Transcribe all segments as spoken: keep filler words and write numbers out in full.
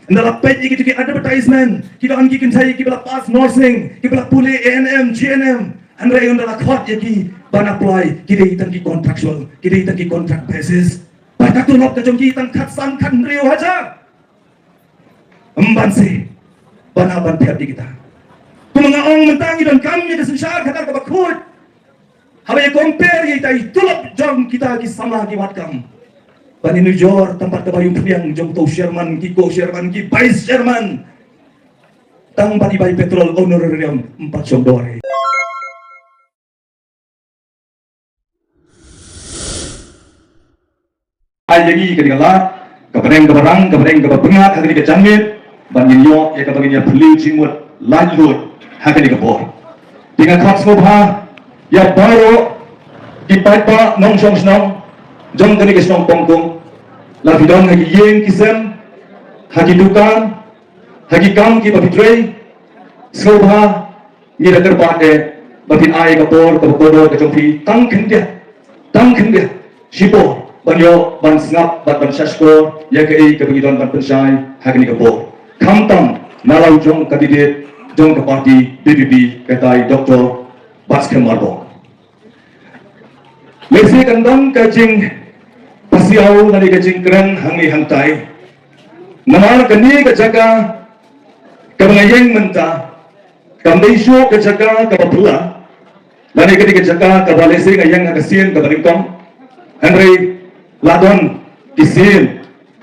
Ynda la peit ïa kito ki advertisement, ki don ki kynthei kiba la pass nursing, kiba la pule A N M, G N M. Hynrei ynda la khot ïa ki ban apply, ki dei tang ki contractual, ki dei tang ki contract basis. Bad ka tulop ka jong ki tang khatsan khathynriew hajar. Ym banse ban hap ban phet ïa kita. Kumba nga ong mynta ngi donkam ïa ka synshar khadar kaba khuid. Haba ïa compare ïa kita i tulop jong kita ki samla ki wad kam. Ban ïanujor tang pat kaba ïoh pdiang jong uto u chairman, ki co-chairman, ki vice chairman. Tang pat i bai petrol honorarium ym pat shong dor. Ai ïa ngi kane ka lad, ka bneng kaba rang, ka bneng kaba pyngngad ha kane ka janmiet, ban ngin ïoh ïa kaba ngin ïa phylliew jingmut laitluid ha kane ka por. Te nga khot sngewbha ïa baroh ki paidbah nongshong shnong jong kane ka shnong Pongkung, la phi don ha ki ïing ki sem, ha ki dukan, ha ki kam kiba phi trei, sngewbha ngi da kyrpad eh ba phin ai ka por kaba kordor ka jong phi tang khyndiat, tang khyndiat shipor ban ïoh ban sngap bad ban shahshkor ïa kaei kaba ngi don ban pynshai ha kane ka por. Khamtam na la u jong ka candidate jong ka party V P P, kata i Doctor Batskhem Marbok. Lehse kan don ka jingpasiaw lane ka jingkren hangne hangtai. Namar kane ka jaka kaba nga ïeng mynta kam dei shuh ka jaka kaba phylla, lane kane ka jaka kaba lehse nga ïeng ha ka sien kaba nyngkong. Hynrei la don ki sien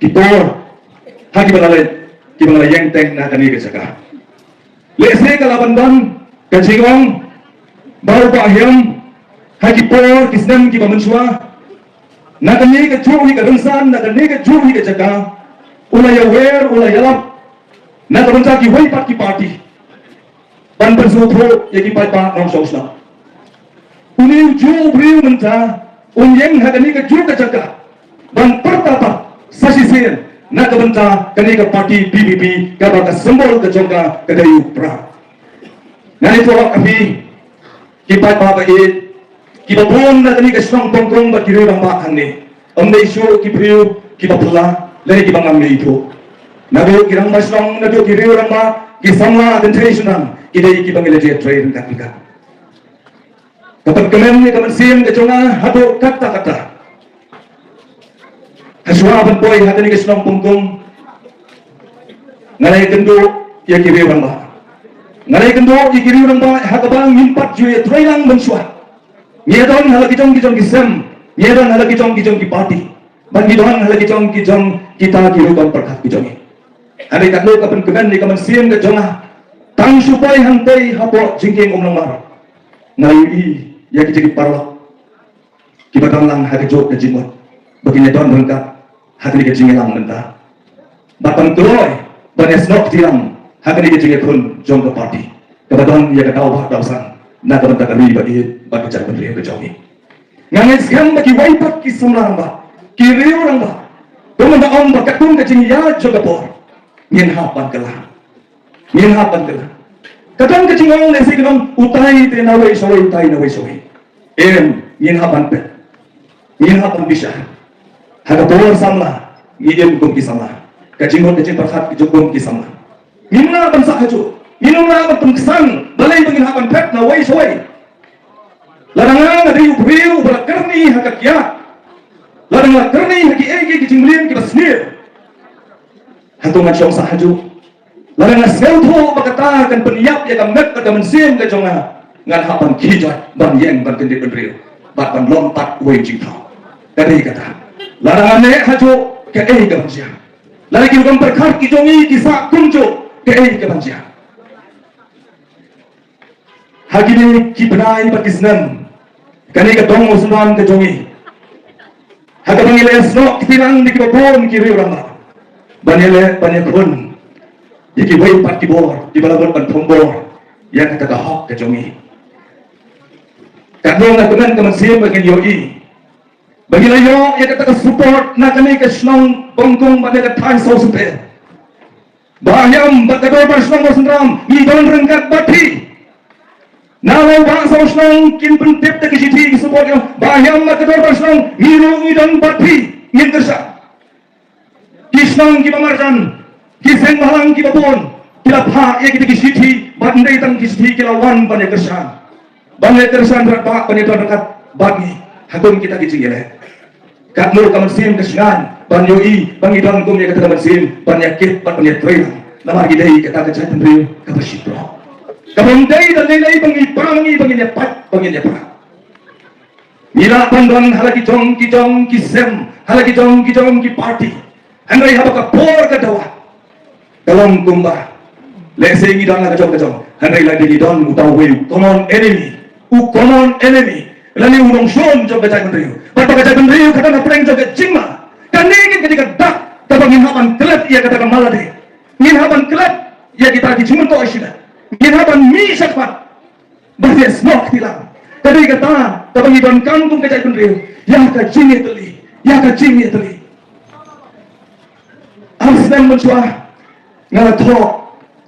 ki por ha kiba la leit kiba nga la ïeng teng na kane ka jaka. Lehse ka la ban don ka jingong ba u Bah Hiam ha ki por ki snem kiba mynshuwa, na kane kajuh hi ka rynsan, na kane kajuh hi ka jaka, u la ïawer, u la ïalap na ka bynta kiwei pat ki party ban pynsngewthuh ïa ki paidbah nongshong shnong. Une u juh u briew mynta un ïeng ha kane kajuh ka jaka ban pyrta pat sa shisien na ka bynta kane ka party V P P, kaba ka symbol ka jong ka ka dei u prah. Ngan ïathuh ha phi ki paidbah ba ïeit, kiba bun na kane ka shnong Pongkung bad ki riew rangbah hangne, ym dei shuh ki briew kiba phylla lane kiba ngam ïathuh. Naduh ki rangbah shnong, naduh ki riew rangbah, ki samla kynthei shynrang, ki dei kiba ngi la ïatrei ryngkat ryngkat. Ka pynkmen ïa ka mynsiem ka jong nga haduh katta katta. Hashwa ban poi ha kane ka shnong Pongkung, nga la ïakynduh ïa ki riew rangbah. Nga la ïakynduh ïa ki riew rangbah ha kaba ngim pat ju ïatrei lang mynshuwa. Ngi ïadon ha la ki jong ki jong ki sem, ngi ïadon ha la ki jong ki jong ki party, bad ngi don ha la ki jong ki jong kita ki rukom pyrkhat ki jong ngi. Hynrei katno ka pynkmen ïa ka mynsiem ka jong nga, tang shu poi hangtei hapoh jingkieng umlongmar, nga la ïohi ïa ki jong ki paralok kiba don lang ha kajuh ka jingmut ba kin ïadon ryngkat ha kane ka jingïalang mynta. Bad ban kloi ban ïasnoh kti lang ha kane ka jingïakhun jong ka party kaba don ïa ka daw bah daw san na ka bynta ka ri ba ïeit bad ka jaitbynriew ka jong ngi. Nga ngeit skhem ba kiwei pat ki samla rangbah, ki riew rangbah, ba mynta ong ba katkum ka jingïaid jong ka por ngin hap ban kylla. Ngin hap ban kylla. Ka don ka jingong lehse kin ong utai te nawei shawei, utai nawei shawei. Em, ngin hap ban peit, ngin hap ban bishar. Ha ka por samla ngi im kum ki samla. Ka jingmut ka jingpyrkhat ka jong kum ki samla. Ngim lah ban sah hajuh, ngim lah ban pynksan balei ba ngin hap ban peit nawei shawei. Lada nga nga dei u briew uba la kyrni ha ka kiad, lada nga la kyrni ha kiei kiei ki jingmlien kiba sniew, hato ngan shong sah hajuh? Lada nga sngewthuh ba kata kan pynïap ïa ka met bad ka mynsiem ka jong nga, ngan hap ban khie joit ban ïeng ban kyndit bynriew bad ban long pat uwei u jingthaw. Ka dei kata. Lada nga neh hajuh, kaei kaban jia? Lada ki rukom pyrkhat ki jong ngi ki sah kumjuh, kaei kaban jia? Ha kine ki bnai bad ki snem, kane ka dong u synran ka jong ngi, ha kaba ngi la ïasnoh kti lang da kiba bun ki riew rangbah ban ïaleh ban ïakhun ïa kiwei pat ki bor kiba la mut ban thombor ïa kata ka hok ka jong ngi. Katno nga kmen ka mynsiem ba ngin ïohi ba ngi la ïoh ïa kata ka support na kane ka shnong Pongkung bad na ka thaiñ Sawsynper. Bah Hiam bad ka dorbar shnong Mawsynram, ngi don ryngkat bad phi. Na la u bah saw shnong kin pyntip da ka shithi ki support ïa Bah Hiam bad ka dorbar shnong, ngi ruh ngi don bad phi, ngin kyrshan. Ki shnong kiba marjan, Ki seng bhalang kiba bun ki la phah ïa kita ki shithi, bad ym dei tang ki shithi, ki la wan ban ïa kyrshan, ban ïa kyrshan bad ban ïa don ryngkat bad ngi ha kum kita ki jingïaleh. Katno ka mynsiem ka shngaiñ ban ïohi ba ngi don kum ïa kata ka mynsiem ban ïa kit bad ban ïa trei lang, namar ngi dei kata ka jaitbynriew kaba shiphrang, kaba ym dei da lei lei ba ngi pang, ngi ba ngin ïa pait, ba ngin ïa pang. Ngi lah ban don ha la ki jong ki jong ki sem, ha la ki jong ki jong ki party. Hynrei haba ka por ka dawa, ka long kumba, lehse ngi don la ka jong ka jong, hynrei la dei ngi don uta uwei u common enemy, u common enemy, lane u nongshun jong ka jaitbynriew. Bad ba ka jaitbynriew ka don hapdeng jong ka jingma. Kane ka dei ka dak kaba ngin hap ban klet ïa kata ka malade. Ngin hap ban klet ïa kita ki jingmyntoi shimet. Ngin hap ban mih shakhmat. Ba ïa snoh kti lang. Ka dei kata kaba ngi donkam kum ka jaitbynriew, ïa ka jingïatylli, ïa ka jingïatylli. Ar snem mynshuwa nga la thoh,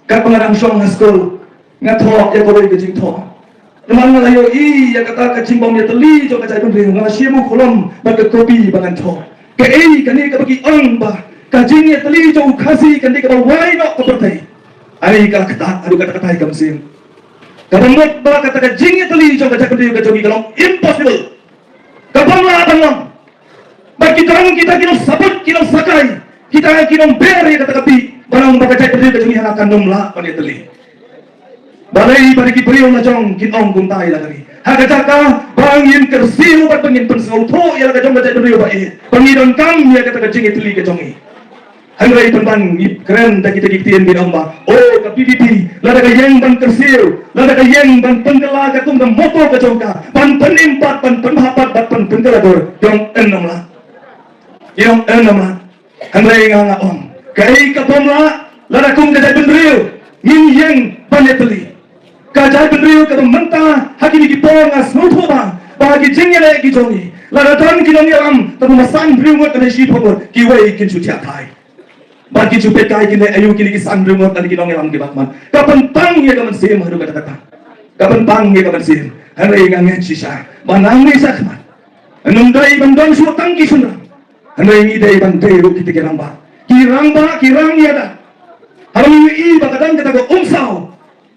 katba nga dang shong ha skul, nga thoh ïa kawei ka jingthoh. Namar nga la ïohi ïa kata ka jingbym ïatylli jong ka jaitbynriew, nga la shim u kolom bad ka kopi ba ngan thoh. Kaei kane kaba ki ong ba ka jingïatylli jong u Khasi kan dei kaba wai noh ka pyrthei? Ai ka la ktah haduh katta katta ïa ka mynsiem. Kaba mut ba kata ka jingïatylli jong ka jaitbynriew ka jong ngi ka long impossible. Ka bym lah ban long. Bad ki don kita ki nongsaphriang, ki nongsakai, kita ki nongber ïa kata ka bih, ba long ba ka jaitbynriew ka jong ngi hana kan ym lah ban ïatylli. Balei ba ki briew la jong kin ong kumta ïa la ka ri? Ha ka jaka ba ngin kyrsiew bad ba ngin pynsngewthuh ïa la ka jong ka jaitbynriew ba ïeit, ba ngi donkam ïa kata ka jingïatylli ka jong ngi. Hynrei pynban ngi kren da kita ki ktien, ngi ong ba, oh, ka V P P, lada ka ïeng ban kyrsiew, lada ka ïeng ban pynkylla katkum ka motto ka jong ka, ban pynim pat, ban pynbha pat, ban pynkylla dur, ki ong ym lah. Ki ong ym lah. Hynrei nga nga ong, kaei ka bym lah, lada kum ka jaitbynriew ngin ïeng ban ïatylli. Ka jaitbynriew kaba mynta ha kine ki por nga sngewthuh ba, ba ha ki jingïaleh ki jong ngi, lada don ki nongïalam tang ba san briew ngut lane shiphew ngut, kiwei kin shu thiah thai. Bad kin shu peit kai kin leh aïu kine ki san briew ngut lane ki nongïalam kiba khmat. Ka pynpang ïa ka mynsiem haduh katta katta. Ka pynpang ïa ka mynsiem. Hynrei nga ngeit shisha ba nangne shakhmat, ym dei ban don shuh tang ki shynrang, hynrei ngi dei ban dei ruh kita ki rangbah. Ki rangbah ki rang ïada. Haba ngi ïohi ba ka don kata ka umsaw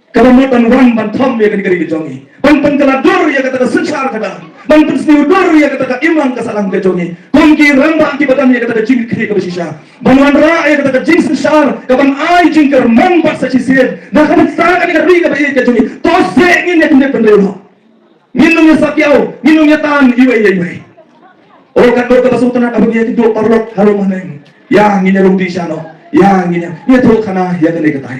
kaba mut ban wan ban thom ïa kane ka ri ka jong ngi, ban pynkylla dur ïa kata ka synshar ka dang, ban pynsniew dur ïa kata ka imlang ka sahlang ka jong ngi, kum ki rangbah kiba don ïa kata ka jingkyrkhu kaba shisha, ban wanrah ïa kata ka jingsynshar kaban ai jingkyrmen bad sa shisien na ka bynta kane ka ri kaba ïeit ka jong ngi. To seh ngin ïa kyndit bynriew noh. Ngin ym ïa sakiaw, ngin ym ïa tan iwei ïa iwei. O katno kaba sngewtynnat haba ngi ïa kynduh paralok harum haneng. Ïa ngin ïa rung dih sha noh. Ïa ngin ïa, ngin ïathuh khana ïa kane katai.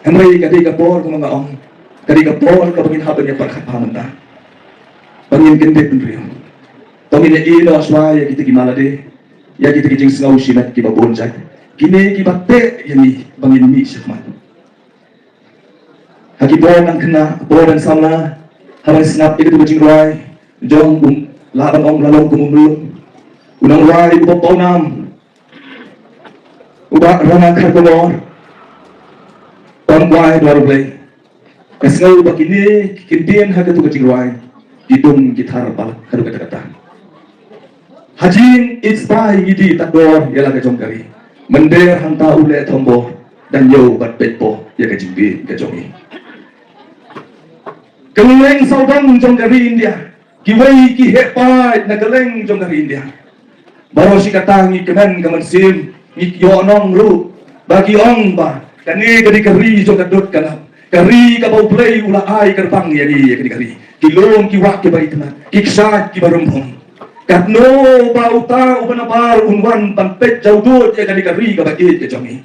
Hynrei ka dei ka por, kumba nga ong, ka dei ka por kaba ngin hap ban ïa pyrkhat bha mynta. Ba ngin kyndit bynriew. To ngin ïa ïeh noh shuwa ïa kita ki malade, ïa kita ki jingsngew shimet kiba bun jait, kine kiba teh ïa ngi ba ngin mih shakhmat. Ha ki por nang khynnah, por nang samla, haba ngi sngap ïa kito ki jingrwai jong u, lah ban ong, la long kum u myllung, u nongrwai uba pawnam, u Bah Ranga Kharkongor, Pamwai Dwar Blei. Nga sngew ba kine ki kyntien ha kito ki jingrwai ki dung ki thar palat haduh katta katta. Ha jingïeit spah ngi die tad dor ïa la ka jong ka ri. Mynder hangta u leh thombor, dang ïoh ban peit bor ïa ka jingbieit ka jong ngi. Kylleng sawdong jong ka ri India, kiwei ki heh paid na kylleng jong ka ri India. Baroh shi katta ngi kmen ka mynsiem, ngi ïoh nong ruh ba ki ong ba kane ka dei ka ri jong ka dud ka lap, ka ri kaba U Blei u la ai kyrpang ïa ngi, ïa kane ka ri. Ki lum ki wah kiba itynnat, ki kshaid kiba rymphung. Katno ba uta uba nabar un wan ban peit jawdud ïa kane ka ri kaba ïeit ka jong ngi.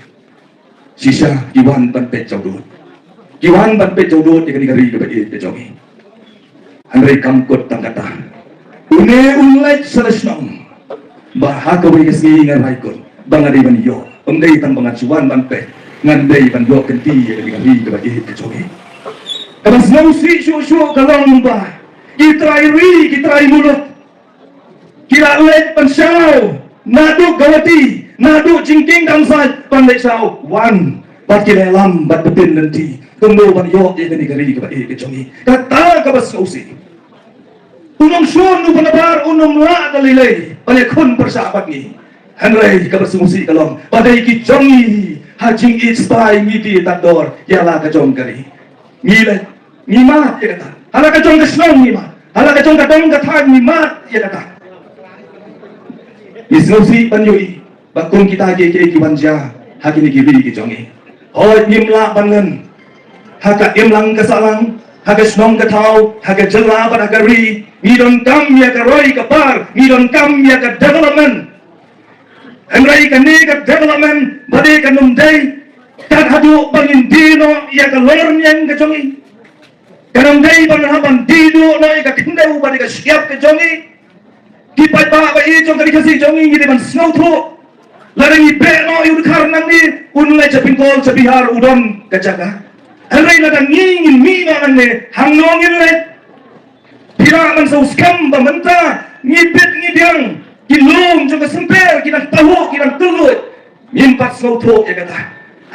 Shisha ki wan ban peit jawdud. Ki wan ban peit jawdud ïa kane ka ri kaba ïeit ka jong ngi. Hynrei kam kut tang kata. Une u leit sha la shnong. Ba ha kawei ka sngi nga rai kut ba nga dei ban ïoh. Ym dei tang ba ngan shu wan ban peit. Ngan dei ban ïoh kynti ïa kane ka ri kaba ïeit ka jong ngi. Kaba sngewsih shuh shuh ka long ba ki trai ri, ki trai muluk, ki la leit ban shaw naduh Guwahati, naduh jingkieng dam sait ban leit shaw wan, bad ki la ïalam bad btin lynti kumno ban ïoh ïa kane ka ri kaba ïeit ka jong ngi. Kata kaba sngewsih. U nongshun uba nabar un ym lah da lei lei ban ïakhun pyrshah bad ngi. Hynrei kaba sngewsih ka long ba dei ki jong ngi jingïeit spah ngi die tad dor ïa la ka jong ka ri. Ngi leh, ngi mad ïa kata. Ha la ka jong ka shnong ngi mad. Ha la ka jong ka dong ka thaiñ ngi mad ïa kata. Ngi sngewsih ban ïohi ba kum kita kiei kiei ki wan jia ha kine ki ri ki jong ngi. Hooid, ngim lah ban len ha ka imlang ka sahlang, ha ka shnong ka thaw, ha ka jylla bad ha ka ri. Ngi donkam ïa ka roi ka par, ngi donkam ïa ka development. Hynrei kane ka development ba dei kan ym dei kat haduh ba ngin die noh ïa ka longrynieng ka jong ngi. Kan ym dei ban hap ban die duh noh ïa ka khyndew bad ïa ka shyiap ka jong ngi. Ki paidbah ba ïeit jong ka ri Khasi jong ngi, ngi dei ban sngewthuh. Lada ngi beh noh ïa u dkhar nangne, un leit sha Bengkol, sha Bihar, u don ka jaka. Hynrei lada ngi ngin mih noh nangne, hangno ngin leit? Phi lah ban sngewskhem ba mynta ngi bit ngi biang, ki lum jong ka symper ki dang pahuh, ki dang tylluid. Ngim pat sngewthuh ïa kata.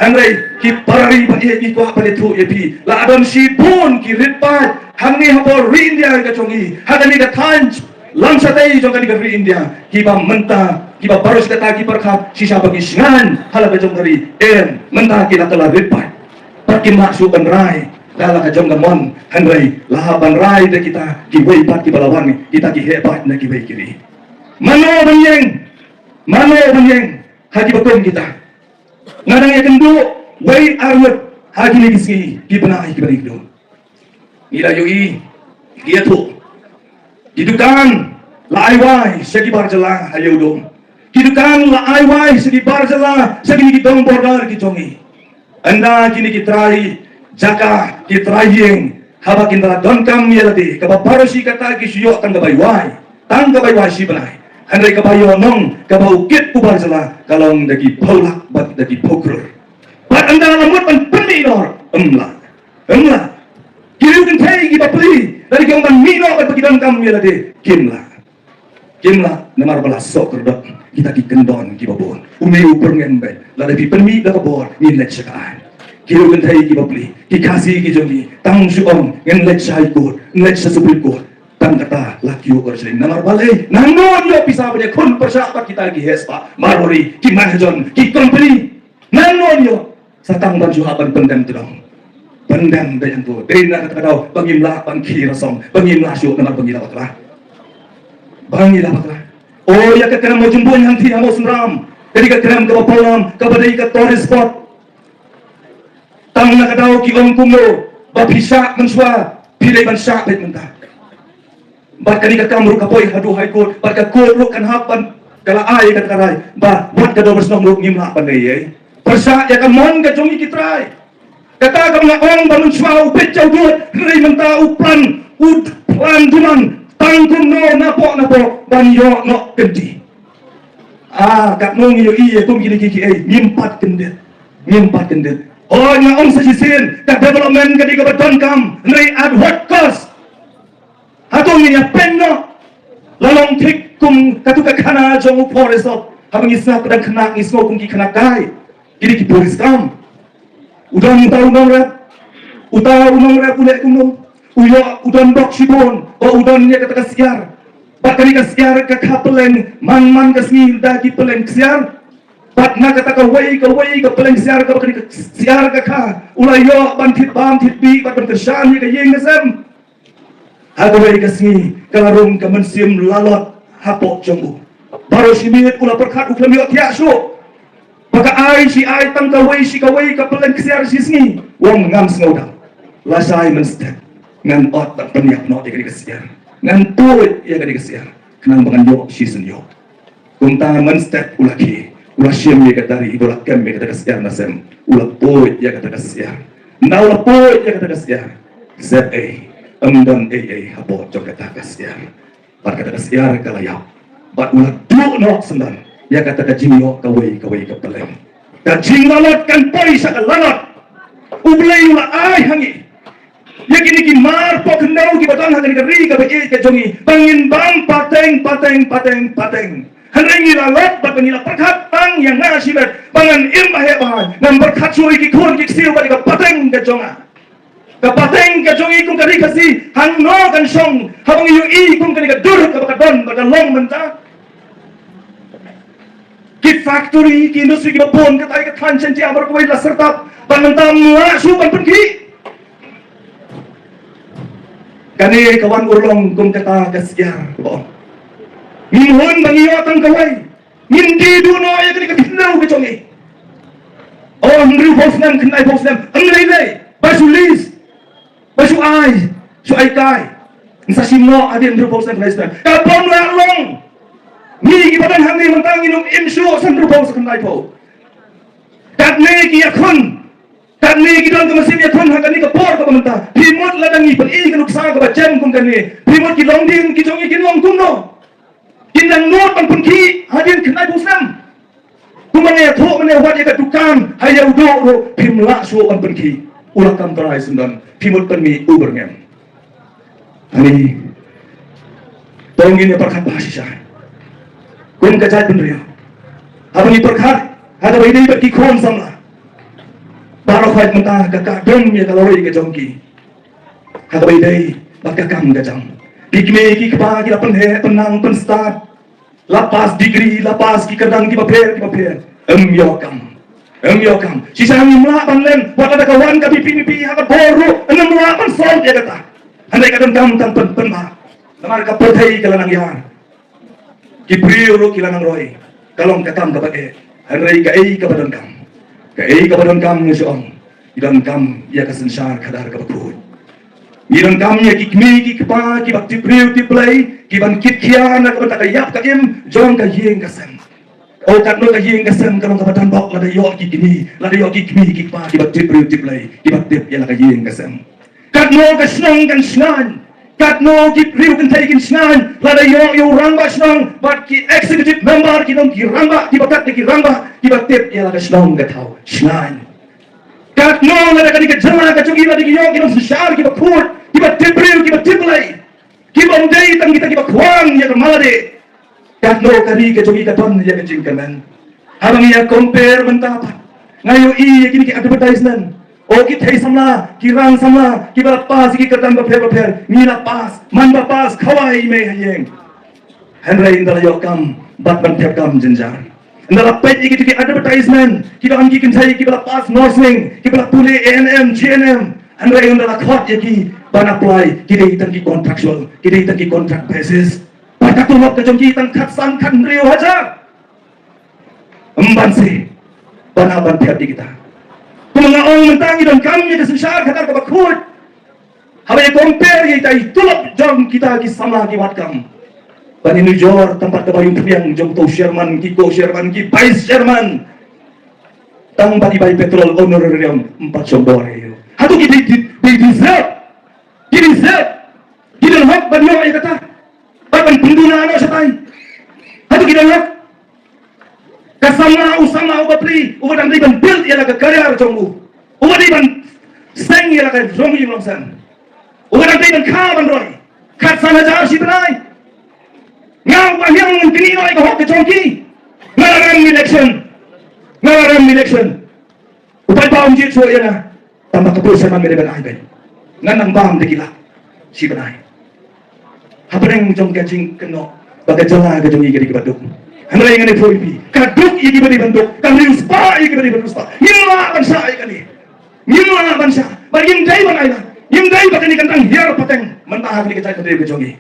Hynrei ki para ri ba ïeit, ngi kwah ban ïathuh ïa phi, la don shibun ki rit paid hangne hapoh ri India ka jong ngi, ha kane ka thaiñ lamshatei jong kane ka ri India, kiba mynta, kiba baroh shi katta ki pyrkhat shisha ba ki shngaiñ ha la ka jong ka ri. Em, mynta ki la kylla rit paid. Bad kim lah shuh ban rai da la ka jong ka mon, hynrei la hap ban rai da kita kiwei pat kiba la wan, kita ki heh paid na kiwei ki ri. Mano ban ïeng, mano ban ïeng ha kiba kum kita? Nga dang ïakynduh wei ar ngut ha kine ki sngi, ki bnai kiba dang ïakynduh. Ngi la ïohi, ngi ïathuh, ki dukan la ai wai sha ki bar jylla ha Ïewduh. Ki dukan la ai wai sha ki bar jylla, sha kine ki dong border ki jong ngi. Ynda kine ki trai jaka, ki trai ïing, haba kin da la donkam ïa lade, kaba baroh shi katta ki shu ïoh tang kaba wai, tang kaba wai shi bnai. Hynrei kaba ïoh nong, kaba u kit u bar jylla, ka long da ki phew lak bad da ki phew klur. Bad ynda la mut ban pynmih noh, ym lah. Ym lah. Ki riew kynthei kiba pli, lada ki ong ban mih noh bad ba ki donkam ïa lade, kim lah. Kim lah, namar ba la soh kyrdoh kita ki kyndon kiba bun. Une u pyrngem beit, lada phi pynmih da ka bor, ngin leit sha ka aiñ. Ki riew kynthei kiba pli, ki Khasi ki jong ngi, tang shu ong ngin leit sha High Court, ngin leit sha Supreme Court. Tang kata la kiew kor shlei, namar balei? Nangno ïoh pisa ban ïakhun pyrshah bad kita ki heh spah, Marwari, ki mahajon, ki company? Nangno ïoh? Sa tang ban shu hap ban pyndem tdong. Pyndem da ïa nangto. Dei na kata ka daw ba ngim lah ban khie rasong, ba ngim lah shuh, namar ba ngi la bakla. Ba ngi la bakla. O, ïa ka krem Mawjymbuin hangtei ha Mawsynram, ka dei ka krem kaba pawnam, kaba dei ka tourist spot. Tang na ka daw ki ong kumno, ba phi shah mynshuwa, phi dei ban shah beit mynta. Bad kane ka kam ruh ka poi haduh High Court, bad ka court ruh kan hap ban, ka la ai kata ka rai ba wat ka Dorbar Shnong ruh ngim lah ban leh ei ei. Pyrshah ïa ka mon ka jong ngi ki trai. Kata kaba nga ong ba mynshuwa u peit sha u dud, hynrei mynta u plan, u plan demand tang kumno napoh napoh ban ïoh noh kynti. Ah, katno ngi ïohi ïa kum kine kiei kiei, ngim pat kyndit. Ngim pat kyndit. Hooid, nga ong sa shisien, ka development ka dei kaba donkam, hynrei at what cost? Hato ngin ïa pynnoh? La long thik kum katto ka khana jong u Forest Officer. Haba ngi sngap ka dang khynnah, ngi sngew kum ki khynnah kai. Kine ki puriskam. U don uta u nongrep. Uta u nongrep u leh kumno? U ïoh, u don bok shibun ba u don ïa kata ka syiar. Bad kane ka syiar ka kha pylleng man man ka sngi da ki pylleng ksiar. Bad na kata kawei kawei ka pylleng ksiar kaba kane ka syiar ka kha, u la ïoh ban thied bam thied bih bad ban kyrshan ïa ka ïing ka sem. Ha kawei ka sngi ka la rung ka mynsiem lalot hapoh jong u. Baroh shi miet u la pyrkhat u khlem ïohthiah shuh. Ba ka ai shi ai tang kawei shi kawei ka pylleng ksiar shi sngi. U ong ngam sngewdang. Lashai mynstep ngan ot ban pynïap noh ïa kane ka syiar. Ngan tuid ïa kane ka syiar khnang ba ngan ïoh shisien ïoh. Kumta mynstep u la khie, u la shim ïa ka tari, u la kem ïa kata ka syiar na sem, u la puid ïa kata ka syiar. Ynda u la puid ïa kata ka syiar, sep ei, ym don ei ei hapoh jong kata ka syiar. Bad kata ka syiar ka la ïap. Bad u la duh noh syndon ïa kata ka jingïoh kawei kawei ka pylleng. Ka jinglalot kan poi sha ka lalot. U Blei u la ai ha ngi ïa kine ki mar pok khyndew kiba don ha kane ka ri kaba ïeit ka jong ngi, ba ngin bam pateng, pateng, pateng, pateng. Hynrei ngi la lok bad ba ngi la pyrkhat tang ïa nga shimet ba ngan im ba heh ba haiñ, ngam pyrkhat shuh ïa ki khun ki ksiew bad ïa ka pateng ka jong nga. Ka pateng ka jong ngi kum ka ri Khasi, hangno kan shong haba ngi ïohi kum kane ka dur kaba ka don bad ka long mynta? Ki factory, ki industry kiba bun, katai ka than shen jia baroh kawei la syrtap. Ban mynta ym lah shuh ban pynkhih. Kane ka wan urlong kum kata ka syiar ba ong, ngim hun ba ngi ïoh tang kawei. Ngin die duh noh ïa kane ka khyndew ka jong ngi. O, hynriewphew snem, khyndaiphew snem, ym lei lei ba shu lease, ba shu ai, shu ai kai. Ngin sa shim noh hadien hynriewphew snem, khyndaiphew snem. Ka bym lah long. Ngi kiba don hangne mynta ngin ym im shuh sa hynriewphew, sa khyndaiphew. Katne ki ïakhun, katne ki don ka mynsiem ïakhun ha kane ka por kaba mynta. Phi mut lada ngi pyni ka nuksa kaba jem kum kane, phi mut ki longdien ki jong ngi kin long kumno? Kin dang nud ban pynkhih hadien khyndaiphew snem? Kumba nga ïathuh mynne, wat ïa ka dukan ha Ïewduh ruh phim lah shuh ban pynkhih. U la kam trai syndon, phi mut pynmih u byrngem. Ani, to ngin ïa pyrkhat bha shisha kum ka jaitbynriew. Haba ngi pyrkhat ha kaba ïadei bad ki khun samla, baroh khoit mynta ka kah dum ïa ka loroi ka jong ki ha kaba ïadei bad ka kam ka jam. Ki kmie ki kpa ki la pynheh pynnang pynstad, la pass degree, la pass ki kyrdan kiba pher kiba pher, ym ïoh kam. Ym ïoh kam. Shisha ngim lah ban len, wat lada ka wan ka VPP ha ka bor ruh, ym lah ban solve ïa kata. Hynrei ka donkam tang pyn, pynbha. Namar ka pyrthei ka la nang ïar, ki briew ruh ki la nang roi. Ka long ka kam kaba eh. Hynrei kaei kaba donkam? Kaei kaba donkam? Ngi shu ong, ngi donkam ïa ka synshar khadar kaba khuid. Ngi donkam ïa ki kmie ki kpa kiba tip briew tip Blei, kiban kit khia na ka bynta ka ïap ka im jong ka ïing ka sem. O, katno ka ïing ka sem ka long kaba tan bok lada ïoh ki kmie, lada ïoh ki kmie ki kpa kiba tip briew tip Blei, kiba tip ïa la ka ïing ka sem. Katno ka shnong kan shngaiñ, katno ki briew kynthei kin shngaiñ lada ïoh ïa u rangbah shnong bad ki executive member ki long ki rangbah, kiba kat ki rangbah kiba tip ïa la ka shnong ka thaw. Shngaiñ. Katno lada kane ka jylla ka jong ngi lada ki ïoh ki nongsynshar kiba khuid, kiba tip briew, kiba tip Blei, kiba ym dei tang kita kiba khwan ïa ka mala dei. Katno ka ri ka jong ngi ka don ïa ka jingkyrmen. Haba ngi ïa compare mynta pat, nga ïohi ïa kine ki advertisement. O, ki thei samla, ki rang samla kiba la pass ïa ki kyrdan bapher bapher. Ngi la pass, man ba pass, khawai mei ha ïing. Hynrei ynda la ïoh kam bad ban thep kam jynjar, ynda la peit ïa kito ki advertisement, kiba don ki kynthei kiba la pass nursing, kiba la pule ANM, GNM. Hynrei ynda la khot ïa ki ban apply, ki dei tang ki contractual, ki dei tang ki contract basis. Bad ka tulop ka jong ki tang khatsan khathynriew hajar. Ym banse ban hap ban thep ïa kita. Kumba nga ong mynta, ngi donkam ïa ka synshar khadar kaba khuid. Haba ïa compare ïa kita i tulop jong kita ki samla ki wad kam, ban ïanujor tang pat kaba ïeng pdiang jong uto u chairman, ki co-chairman, ki vice chairman, tang pat i bai petrol honorarium ym pat shong bor ïa u. Hato ki dei, dei, dei deserve? Ki deserve? Ki don hok ban ïoh ïa kata? Ban, ban pynduna noh shatai? Hato ki don hok? Ka samla, u samla uba pli, uba dang dei ban build ïa la ka career jong u, uba dei ban seng ïa la ka jong i long sem, uba dang dei ban kha ban roi, khatsan hajar shi bnai. Nga uba hiang ngan kynnoh ïa ka hok ka jong ki. Nga la rem election. Nga la rem election. U paidbah um jied shuh ïa nga. Tang ba ka pisa man me dei ban ai beit. Ngan nang bam da ki lak shi bnai. Hapdeng jong ka jingkynnoh ba ka jylla ka jong ngi ka dei kaba duk. Hynrei ngan ïathuh ïa phi, ka duk ïa kiba dei ban duk, ka riewspah ïa kiba dei ban riewspah. Ngim lah ban shah ïa kane. Ngim lah ban shah. Ba ngim dei ban ai lad. Ngim dei ba kane kan dang hiar pateng mynta ha kane ka jaitbynriew ka jong ngi.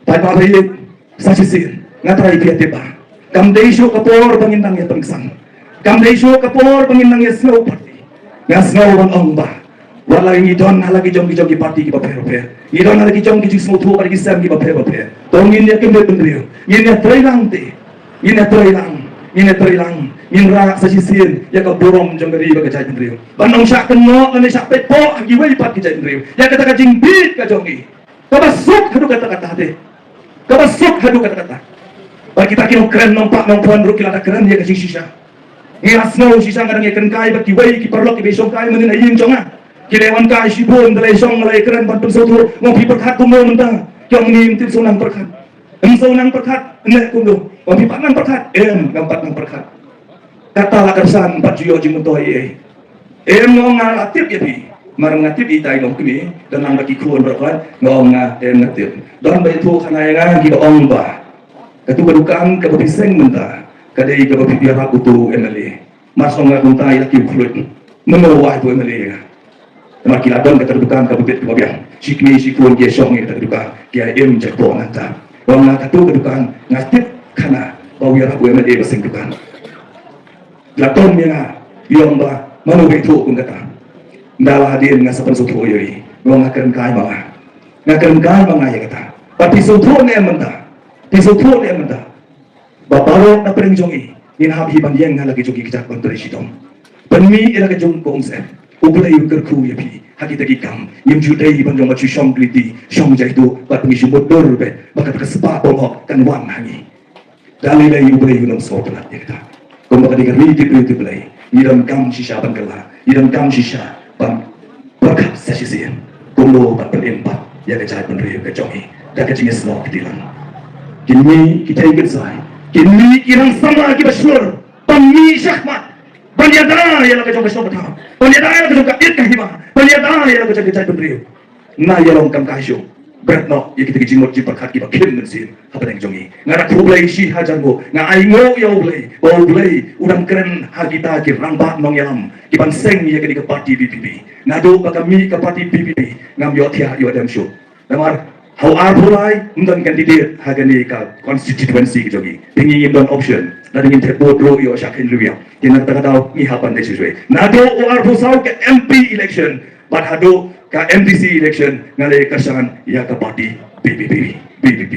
Paidbah ba ïeit, sa shisien nga trai phi ïa tip ba kam dei shuh ka por ba ngin nang ïa pynksan. Kam dei shuh ka por ba ngin nang ïa sngew party. Nga sngew ban ong ba wat la ngi don ha la ki jong ki jong ki party kiba pher pher, ngi don ha la ki jong ki jingsngewthuh bad ki sem kiba pher pher, to ngin ïa kyndit bynriew, ngin ïa trei lang te, ngin ïa trei lang, ngin ïa trei lang, ngin rah sa shisien ïa ka burom jong ka ri bad ka jaitbynriew. Ban ong shah kynnoh lane shah peit poh ha kiwei pat ki jaitbynriew ïa kata ka jingbit ka jong ngi. Kaba suk haduh katta katta te. Kaba suk haduh katta katta. Ba kita ki nongkren nongpah nongphuh ruh ki la da kren ïa ka jingshisha. Ngi la sngew shisha, nga dang ïakren kai bad kiwei ki paralok kiba shong kai mynnin ha ïing jong nga. Ki la wan kai shibun, da la shong la ïakren ban pynsngewthuh. Nga ong phi pyrkhat kumno mynta? Ki ong ngi ym tip shu nang pyrkhat. Ym shu nang pyrkhat ne kumno? Nga ong phi pat nang pyrkhat? Em, ngam pat nang pyrkhat. Kata la ka rsa, ym pat ju ïoh jingmyntoi ei ei. Em, nga ong nga la tip ïa phi. Mar nga tip ïa ita i longkmie, don nang ba ki khun baroh khoit, nga ong nga, em, nga tip. Don ba ïathuh khana ïa nga, kiba ong ba Katu ka dukan kaba phi seng mynta ka dei kaba phi ïarap utu u M L A. Mar song nga kumta ïa ki u khluit. Mano wai tu M L A ïa nga. Namar ki la don kata ka dukan kaba bit kaba biang. Shi kmie shi khun ki ïa shong ïa kata ka dukan, ki ïa im jakhlia nangta. Wan nga katu ka dukan nga tip khana ba u ïarap u M L A ba seng dukan. La tom ïa nga, ïa ba mano ba ithuh kum kata. Nda la hadien nga sa pynsngewthuh ïa i. Wan nga kren kai ma nga. Nga kren kai ma nga ïa kata. Ba phi sngewthuh ne mynta. Phi sngewthuh ne mynta. Ba baroh na pdeng jong i ngin hap hi ban ïeng ha la ki jong ki kjat ban trei shitom. Pynmih ïa la ka jong ka umsyep. U Blei un kyrkhu ïa phi ha kita ki kam. Ngim ju dei ban jong ba shu shong kylli ti, shong jaitu bad ngi shu mutdur beit ba kata ka spah bymhok kan wan ha ngi. Da lei lei U Blei un ym sngewtynnat ïa kata. Kumba ka dei ka ri tip briew tip Blei, ngi donkam shisha ban kylla, ngi donkam shisha ban pyrkhat sa shisien kumno ban pynim pat ïa ka jaitbynriew ka jong ngi da ka jingisnoh kti lang. Kine ki tei ki sai, kine ki rang samla kiba shlur ban mih shakhmat, ban ïada ïa la ka jong ka shnong ka thaw, ban ïada ïa la ka jong ka it ka hima, ban ïada ïa la ka jong ka jaitbynriew. Na ïa long kam kai shuh. Bret noh ïa kita ki jingmut jingpyrkhat kiba khim mynsiem hapdeng jong ngi. Nga da khublei shi hajar nguh, nga ainguh ïa U Blei ba U Blei u dang kren ha kita ki rangbah nongïalam kiban seng ïa kane ka party V P P. Naduh ba ka mih ka party V P P ngam ïohthiah ïoh dem shuh. Namar ha u arphew lai ym don candidate ha kane ka constituency ka jong ngi. Te ngi ngim don option. Lada ngin thep vote ruh ïoh shah khein lwiang. Te na kata ka daw ngi hap ban leit shuh shuh. Naduh u arphew saw ka M P election bad haduh ka M D C election nga la ïa kyrshan ïa ka party V P P, V P P.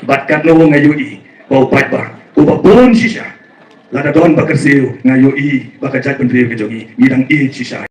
Bad katno nga ïohi ba u paidbah uba bun shisha, lada don ba kyrsiew nga ïohi ba ka jaitbynriew ka jong ngi ngi dang ïeit shisha.